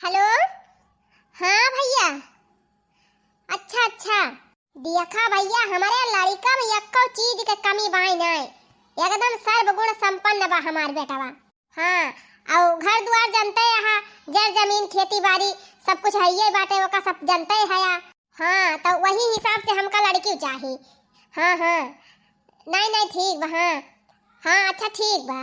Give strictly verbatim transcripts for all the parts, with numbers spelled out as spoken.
हेलो, हाँ भइया, अच्छा अच्छा। देखा भइया, हमरे लड़िका में एक्को चीज के कमी बाय नाय, एकदम सर्वगुण संपन्न बा हमार बेटवा। हाँ, अउ घर दुआर जनते अहा, जर जमीन खेती बारी सब कुछ हइये बाटे, ओका सब जनते हया। हाँ, त वही हिसाब से हमका लड़की चाही। हाँ हाँ, नाय नाय, ठीक बा। हाँ हाँ, अच्छा ठीक बा।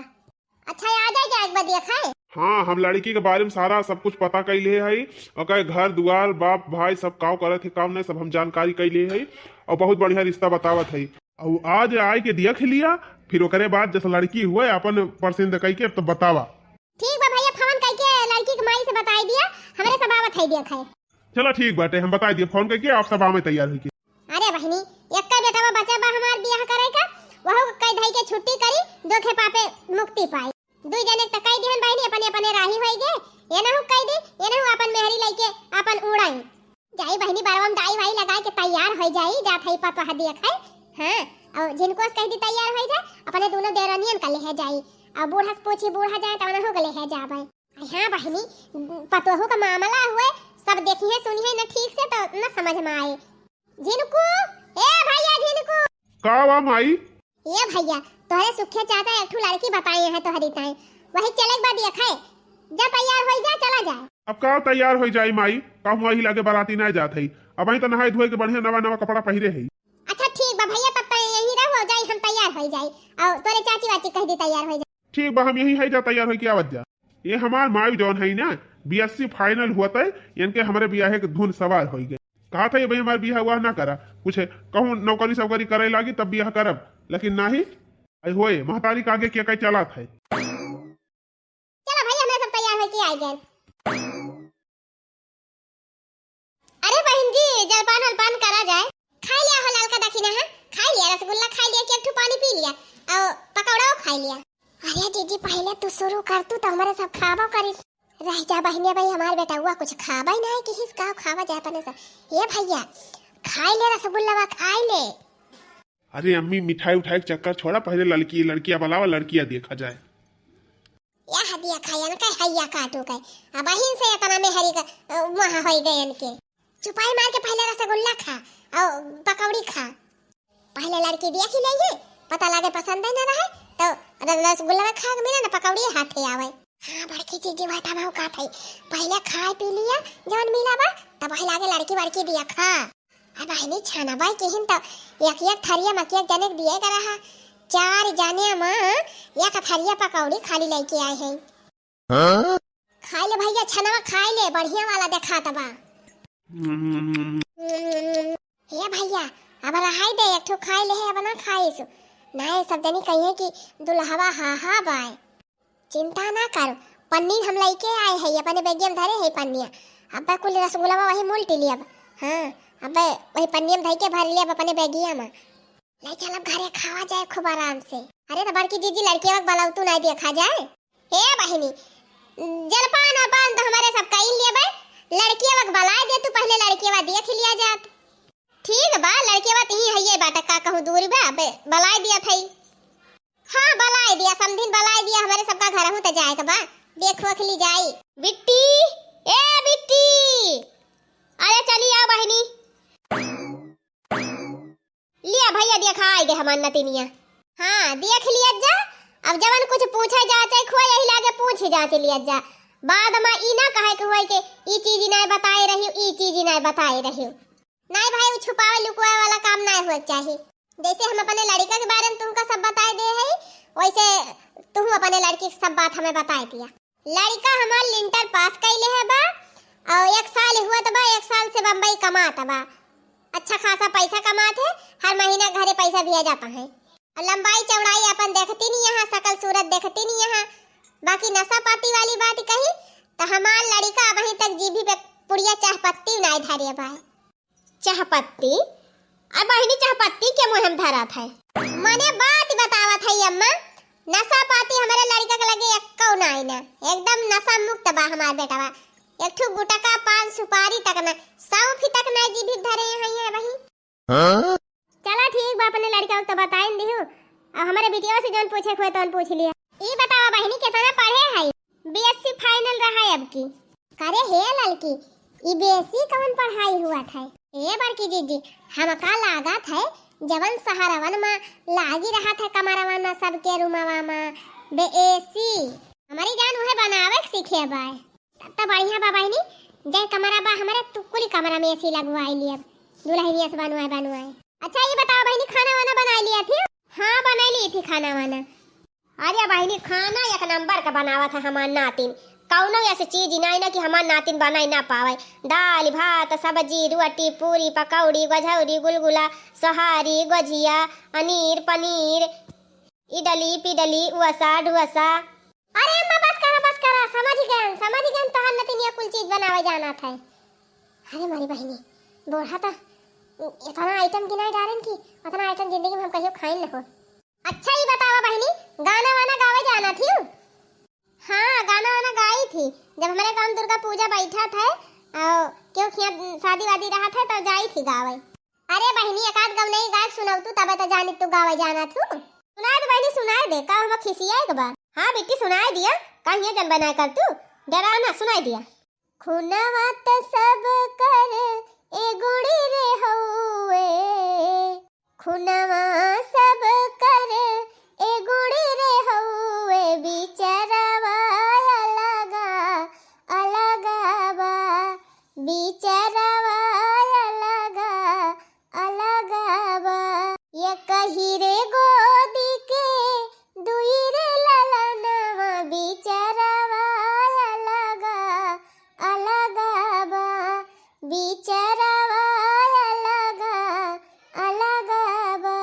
अच्छा, आ जाए जाए एक बार देखे। हाँ, हम लड़की के बारे में सारा सब कुछ पता कइले हई, ओकर घर दुआर, बाप भाई सब काव करत है, काव नहीं, सब हम जानकारी कइले हई अउ बहुत बढ़िया रिश्ता बतावत हई। अउ आज आए के देख लिया, फिर ओकरे बाद जैसे लड़की हुए अपन पसंद कइके तो बतावा। ठीक बा भइया, फोन कइके लड़की के माई से बताई दिया, हमरे सब आवत हई देखे। चला ठीक बाटे, हम बताई दिया फोन कइके, आप सब आवे तैयार होइके। अरे बहिनी, एक्के बेटवा बचा बा हमार बियाह करे का, वहू के कई धई के छुट्टी करी, दो खेपा पे मुक्ति पाई। दुई जने त कई दिहन बहिनी, अपने अपने राही होई गे, ये नहु कई दे, ये नहु अपन मेहरी लइके अपन उड़ाई। जाई बहिनी, बरवा में दाई वाई लगाए के तैयार होई जाई, जात हई पतोह देखे। हाँ, अउ झिनकोस कह दी तैयार होई जाए, अपने दोनों देवरनियन का लेहे जाई, अउ बूढ़ा से पूछी, बूढ़ा जाए त ओनहु के लेहे जाबे। हाँ बहिनी, पतोहू का मामला हुए, सब देखिहे सुनिहे न ठीक से तो न समझ में आए। झिनकू, ए भइया झिनकू। का बा माई? ए भइया, तोहरे सुखे चाचा एक ठो लड़की बताए हैं तोहरी ताई, वही चले के बाद देखे, जा तैयार होई जा, चला जाए। अब का तैयार होई जाई माई, कहूँ वही लागे बराती ना जात हई, अबहीं तो नहाए धोए के बढ़िया नवा नवा कपड़ा पहिरे हई। अच्छा ठीक बा भइया, तब तो यहीं रहो, जाई हम तैयार होई जाई, अउ तोरे चाची वाची कह दी तैयार होई जाई। ठीक बा, हम यहीं है जा, तैयार होइके आवत जा। ये हमार माई जौन है ना, बीएससी फाइनल हुआ तय, इनके हमरे बियाहे के धुन सवार होई गए। कहा था ये भाई हमार बियाह हुआ ना करा, कुछ कहूँ नौकरी सौकरी करे लागी तब बियाह करब, लेकिन नाही। आई होए महतारी के आगे के कई चला था। चला भाई, हमरे सब तैयार होइके आई गए। अरे बहिन जी, जलपान वलपान करा जाए। खाई लिया हो ललका दखिना, हाँ? खाई लिया रसगुल्ला, खाई लिया कि एक ठो पानी पी लिया, अउ पकौड़ा खाई लिया। अरे जीजी, पहिले तू शुरू कर, तू तो हमरे सब खाबो करी। रह जा बहिनिया भाई, हमार बेटउआ कुछ खाबे ना है कि हिस का खावा जाए अपने सब। ए भइया, खाई ले रसगुल्ला, खाई ले। अरे अम्मी, मिठाई उठाई के चक्कर छोड़ा, पहिले लड़की, लड़किया बुलावा, लड़किया देखा जाए। या हदिया खायन के हैया काटू के, अबहिन से इतना मेहरी का, अ, वहाँ होई गयन के। चुपाई मार के पहिले रसगुल्ला खा, अउ पकौड़ी खा। पहिले लड़की देख ही लेइहे, पता लागे पसंद ही ना रहे, तो र-, रसगुल्ला खा के मिले ना, पकौड़ी हाथे आवे। हाँ, बड़की जीजी, वह तब का थई, पहिले खाए पी लिया, जौन मिला बा, तब वही लागे लड़की वड़की दिया खा। अब बहिनी छनवा किहिन त एक एक थरिया में एक एक जने के दिए के रहा। चार जने में एक थरिया पकौड़ी खाली लइके आए हैं। हाँ? खाई ले भइया छनवा, खाई ले, बढ़िया वाला देखात बा। हम्म। हे भइया, अब रहाई दे, एक ठो खाई ले है, अब ना खाइस। नहीं, सब जनी कहिए कि दुल्हवा हा हा बाय। चिंता ना कर, पन्नी हम लइके आए हई, अपने बैगिया में धरे हई पन्निया। अब्बे कुल रसगुल्लावा वही मुल्टी लियब। हाँ, अब्बे वही पन्निया में धइ के भर लियब अपने बैगिया में। ले चल अब घरे खावा जाए खूब आराम से। अरे तो बड़की जीजी लड़किया के बलौतू नाई देखा जाए। हे बहिनी, जलपान अपान तो हमरे सब कई लियबे, लड़किया के बलाए दे तू, पहिले लड़किया देख लिया जात। ठीक बा, लड़किया तिही हइये बाटा, का कहूँ दूर बा, बे, बलाए दिया थई। हाँ, बलाए दिया, समधिन बलाए दिया, हमरे सबका घरहूँ त जाए के बा, देख वख ली जाई। बिट्टी, ए बिट्टी, अरे चली आ बहिनी। लिया भइया, देखा आइ गे हमार नतिनिया। हाँ, देख लिया जा, अब जवन कुछ पूछे जाचे खोए यही लागे पूछ जाचे लिया जा। बाद में ई ना कहे के होए के ई चीज नहीं बताए रही, ई चीज नहीं बताए रही। नहीं भाई, उ छुपावे लुकवावे वाला काम नहीं होए के चाही। जैसे हम अपने लड़िका के बारे में तुमका सब बताए दे हई, वैसे तुहू अपने लड़की के सब बात हमें बताए दिया। लड़िका हमार लिंटर पास कइले है बा, और एक साल हुआ त बा, एक साल से बम्बई कमात बा, अच्छा खासा पैसा कमात है, हर महीना घरे पैसा भेजत है। और लंबाई चौड़ाई अपन देखती नहीं यहाँ, शकल सूरत देखती नहीं यहाँ, बाकी नशा पाती वाली बात कही तो हमार लड़िका अबहीं तक जीभी पे पुड़िया चाह पत्ती नहीं धरे बा। चाह पत्ती? आ बहिनी, चाह पत्ती के मुँह में धरत है? मने बात बतावत है अम्मा, नशा पाती हमरे लड़िका के लगे एक्को नाई ना, एकदम नशा मुक्त बा हमार बेटवा। एक ठो गुटका, पान, सुपारी तक ना, सौंफी तक ना जीभी धरे हैं, हैं बहिन। हाँ? चला ठीक बा, अपने लड़िका के तो बताइन दिहू, अब हमरे बिटिया से जौन पूछे के होए तौन पूछ लिया। ई बतावा बहिनी, कितना पढ़े है? बीएससी फाइनल रहा है अब की। करे हे ललकी, ई बेसी कवन पढ़ाई हुआ था? ए बड़की जीजी, हमका लागत है जवन शहरवन में लागी रहा था कमरवन में सबके रूमवा में बे एसी, हमारी जान उहे बनावे के सीखे बाय। तब तो बढ़िया बा बहिनी, जे कमरा बा हमारे तू कुल कमरा में एसी लगवाई लियब, दुल्हनिया से बनवाए बनवाए। अच्छा ये बताओ बहिनी, खाना वाना बनाई लिया थी? हाँ बनाई ली थी खाना वाना। अरे बहिनी, खाना एक नंबर का बनावत है हमार नातिन। कौनो ऐसी चीज नाई ना कि हमार नातिन बनाई ना पावे। दाल, भात, सब्जी, रोटी, पूरी, पकौड़ी, गझौरी, गुलगुला, सोहारी, गोझिया, अनीर, पनीर, इडली, पिडली, उअसा, ढुअसा। अरे अम्मा, बस करा, बस करा, समझ गए, समझ गए, तोहार नतिनिया कुल चीज बनावे जानत है। अरे मारी बहिनी, बोढ़ा तो इतना आइटम गिनाए डारेन कि उतना आइटम जिंदगी में हम कहियो खाइन न हो। अच्छा, ई बतावा बहिनी, गाना वाना गावे जाना थी? हाँ, गाना वाना गाई थी। जब हमारे गाँव दुर्गा पूजा बैठा था और क्यों खिया शादी वादी रहा था, तब जाई थी गावे। अरे बहिनी, एक आध गौनई गाय सुनाऊ तू, तबे तो जानी तू गावे जाना थू। सुनाए दे बहिनी, सुनाए दे, का हम खिसिया एक बार। हाँ बेटी, सुनाए दिया, कहिए जन बनाए कर तू, डरा ना, सुनाए दिया। खुनवा त सब कर ए गुड़ी रे हउए, खुनवा सब कर ए गुड़ी रे हउए, बिचरवा अलगा अलगा बा, बिचरवा अलगा अलगा बा। ये कही रे गोदी के दुई रे ललनवा, बिचरवा अलगा अलगा बा, बिचरवा अलगा अलगा बा।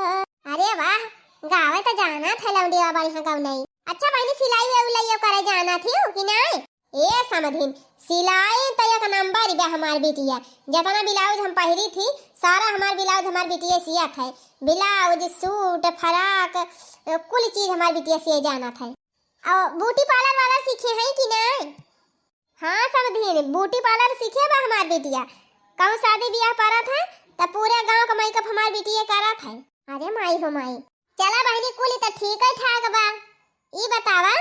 अरे वाह, गावे तो जाना था लौंडिया बढ़िया गौनई। अच्छा बहिनी, सिलाई उलाई करे जाना थी कि नाई? ए समधिन, सिलाई तो एक नंबर बा हमार बिटिया। जितना ब्लाउज हम पहिरी थी, सारा हमार ब्लाउज हमार बिटिया सियत है। ब्लाउज, सूट, फराक, कुल चीज हमार बिटिया सिए जानत है। और ब्यूटी पार्लर वाला सीखे हैं कि नाई? हाँ समधिन, ब्यूटी पार्लर सीखे बा हमार बिटिया। कहूँ शादी ब्याह परत है त पूरे गाँव का मेकअप हमार बिटिया करत है। अरे माई हो माई। चला बहिनी, कुली त ठीक है ठाक बा। ई बतावा,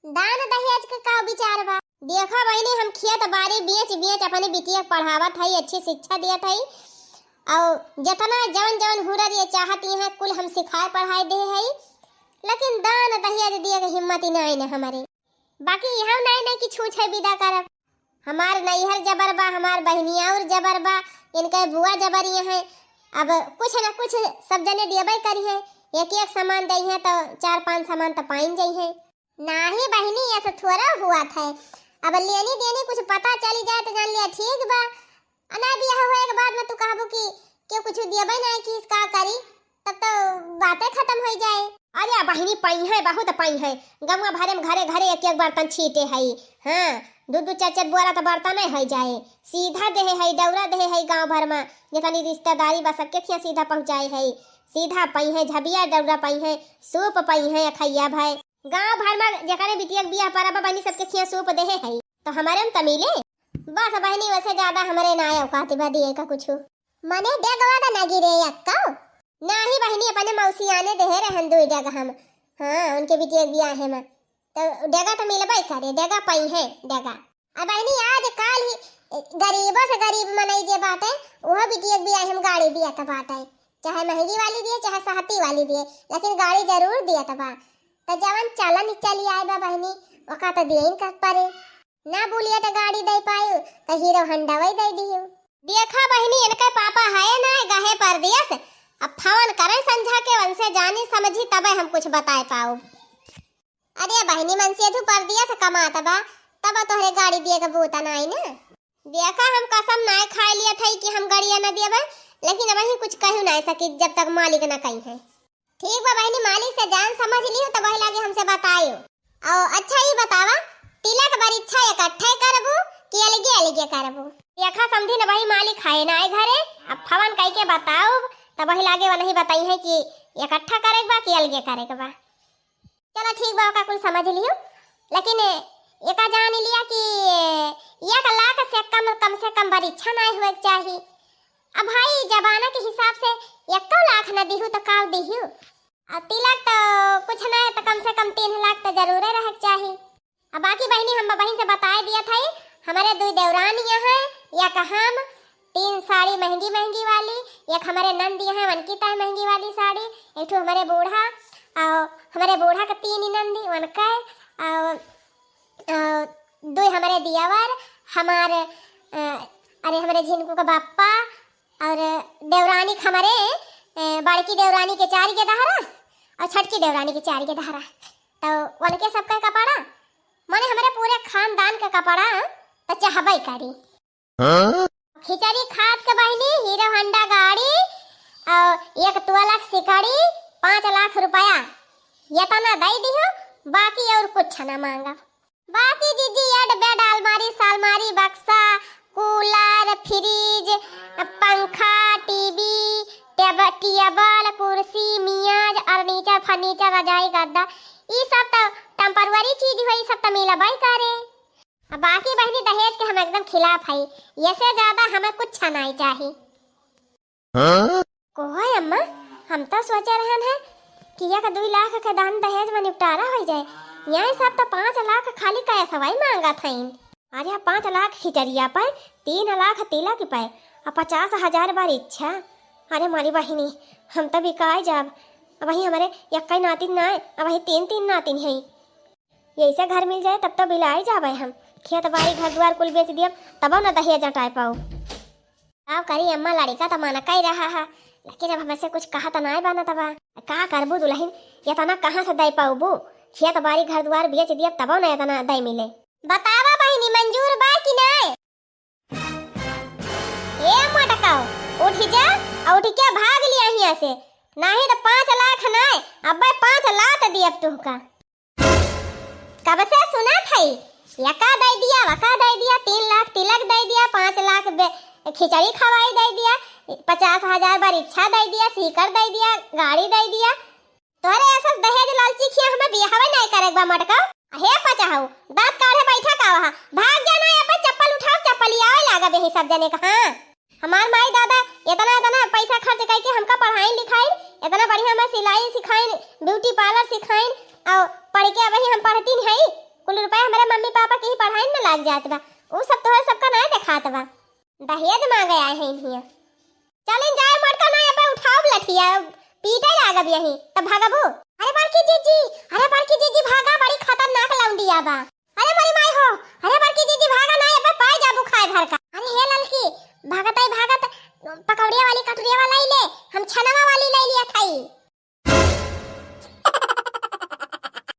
दान दहेज के का विचार बा? देखा बहिनी, हम खेत बाड़ी बेच बेच अपने बिटिया के पढ़ावत हई, अच्छी शिक्षा देत हई, और जितना जवन जवन हुनर ये चाहत हैं कुल हम सिखाए पढ़ाए दे हई, लेकिन दान दहेज दिए के हिम्मत ही नाई न हमरे। बाकी हम नाई नाई कि छूछे विदा करब। हमार नैहर जबर बा, हमार बहिनिया और जबर बा, इनके बुआ जबर ये हैं। अब कुछ न कुछ सब जने देबे करी हैं, एक एक सामान दई हैं तो चार पांच सामान तो पाइन जाई हैं। नाही बहिनी, ऐसा थोड़ा हुआ था। अब लेनी देनी कुछ पता चली जाए तो जान लिया ठीक बा, अना बियाह हुए के बाद में तू कहबू कि केहू कुछ देबे नाई कि का करी, तब तो बातें खत्म हो जाए। अरे बहिनी, पई है, बहुत पई है। गंवा भरे में घरे घरे एक एक बर्तन छीटे है। हाँ, दू दू चार चार बोरा तो बर्तन हो जाए। सीधा देहे है, डौरा देहे है गांव भर में। जितनी रिश्तेदारी बा सबके खिया सीधा पहुँचाए है। सीधा पई है, झबिया डौरा पई है, सूप पई है, अखैया भय। गांव भर में जेकरे बिटिया के बियाह परा बा बहिनी, सबके खिया सूप देहे है। तो हमारे में त मिले। बस बहिनी, वैसे ज्यादा हमरे ना औकात बा दिए का कुछ। मने डेगवा दा ना गिरे अक्का। नाही बहिनी, अपने मौसी आने देहे रहन दुई डेग हम। हाँ, उनके बिटिया के बियाह में। तो डेगा तो मिलबे करे, डेगा पई है, डेगा। अब बहिनी, आज काल ही गरीबों से गरीब मनई जे बाटे, उहो बिटिया के बियाह में गाड़ी दिया त बाटे। चाहे महंगी वाली दिए, चाहे सहती वाली दिए, लेकिन गाड़ी जरूर दिया त बा। त जवन चलन चली आए बा बहिनी, ओका त दिए ही न परे। ना बुलेट गाड़ी दे पायु, त हीरो होंडा वही दे दियु। देखा बहिनी, इनके पापा है ना, गहे परदेस। अब फोन करें संझा के, उनसे जानी समझी तबे हम कुछ बताए पाउब। अरे बहिनी, मनसेधू परदेस कमात बा, तब तोहरे गाड़ी दिए के बूता नाई ना। देखा, हम कसम नाय खाए लिया था कि हम गाड़िया न दिया बा, लेकिन अब ही कुछ कहू नाय सकी जब तक मालिक न कही है। ठीक बा बहिनी, मालिक से जान समझ लियो, तब वही लागे हमसे बतायो। और अच्छा, ये बतावा, तिलक बरिच्छा इकट्ठे करबू कि अलगे अलगे करबू? देखा समधी न, वही मालिक है ना घरे, अब फोन कई के बताओ, तब वही लागे वो नहीं बताई है कि इकट्ठा करे के बा कि अलगे करे के बा। चलो ठीक बा, ओका कुल समझ लियो, लेकिन एका जान लिया कि एक लाख से कम, कम से कम बरिच्छा नाय होए के चाही। अब भाई, जमाना के हिसाब से एको लाख न दिहू तो का दिहू? आ तिलक तो कुछ ना है, तो कम से कम तीन लाख तो जरूरे रहे के चाही। अब बाकी बहिनी, हम बहिन से बताए दिया था, हमरे दुइ देवरानी हैं, एक हम, तीन साड़ी महँगी महँगी वाली, एक हमरे नंदी हैं, उनकी तय महँगी वाली साड़ी, एक ठो हमरे बूढ़ा, अउ हमरे बूढ़ा के तीन ही नंदी, उनके, अउ, अउ दुइ हमरे दियावर, हमार, अ, अरे हमरे झिनकू के बाप्पा, अउर देवरानी के हमरे, अ, बड़की देवरानी के चारि के दहरा, अउ छटकी देवरानी के चारि के दहरा, तउ उनके सबके कपड़ा, मने हमरे पूरे खानदान के कपड़ा त चाहबइ करी। हाँ? खिचड़ी खात के बहिनी Hero Honda गाड़ी अउ एक तोला के सिकड़ी, पाँच लाख रुपया, एतना दइ दिहो, बाकी अउर कुछ ना माँगब। बाकी जीजी, एड बेड, अलमारी सालमारी, बक्सा, कूलर, फ्रिज, पंखा, टीवी, टेब-, टेबल, कुर्सी, मियाज, अर्नीचर, फर्नीचर, रजाई, गद्दा, ई सब त temporary चीज होई, ई सब त मिलबइ करे। आ बाकी बहिनी, दहेज के हम एकदम खिलाफ हई, एसे ज्यादा हमें कुछ नाहीं चाही। हाँ? कोहो अम्मा, हम त सोचे रहन है कि एक दुइ लाख के दान दहेज में निपटारा होइ जाए, यहीं सब त पाँच लाख खाली कैसवइ माँगत हइन। अरे, पाँच लाख खिचड़िया पे, तीन लाख तिलक पे, आ पचास हजार बार इच्छा। अरे मारी बहिनी, हम त बिकाइ जाब। अबहीं हमरे एक्कइ नातिन नाइ, अबहीं तीन तीन नातिन हई। यइसे घर मिल जाए तब त बिलाइ जाबइ हम। खेत बारी घर दुआर कुल बेच दियब, तबउ न दहेज अँटाइ पाउब। का करी अम्मा, लड़िका त माना कइ रहा है, लेकिन अब हमसे कुछ कहा त नाहीं बनत बा। का करबू दुलहिन, एतना कहाँ से दइ पउबू? खेत बारी घर दुआर बेच दियब तबउ न एतना दइ मिले। बतावा बहिनी, मंजूर बा कि नाहीं? ए मोटकउ, उठि जा, अउ उठि के भाग लिया हियाँ से, नाहीं त पाँच लाख नाहीं, अब्बे पाँच लात दियब तुहका। कब से सुनत हई, यका दइ दिया, वका दइ दिया, तीन लाख तिलक दइ दिया, पाँच लाख बे-, खिचड़ी खवाई दइ दिया, पचास हजार बार इच्छा दइ दिया, सीकर दइ दिया, गाड़ी दइ दिया। तोहरे ऐसा दहेज लालची खिया हमें बियाहवे नाहीं करेक बा मोटकउ। हे पचहउ, दाँत काढ़े बैठा का वहाँ, भाग जा ना, अपन चप्पल उठाओ, चप्पल ही आवे लागा बेही सब जने का। हाँ। हमार माई दादा एतना एतना पैसा खर्च कइके हमका पढ़ाइन लिखाइन, एतना बढ़िया हमें सिलाई सिखाइन, beauty parlour सिखाइन, अउ पढ़ के अबहीं हम पढ़ती नहीं हई, कुल रुपया हमरे मम्मी पापा के ही पढ़ाइन में लाग जात बा। उ सब तोहरे सबका नाहीं देखात बा। दहेज माँगे आए हैं हियाँ। चलिन जाए मोटका ना, यहाँ पे उठाओ लठिया, पीटे लागब यहीं, तब भागबू। अरे बड़की जीजी, अरे बड़की जीजी भागा, बड़ी खतरनाक लौंडिया बा।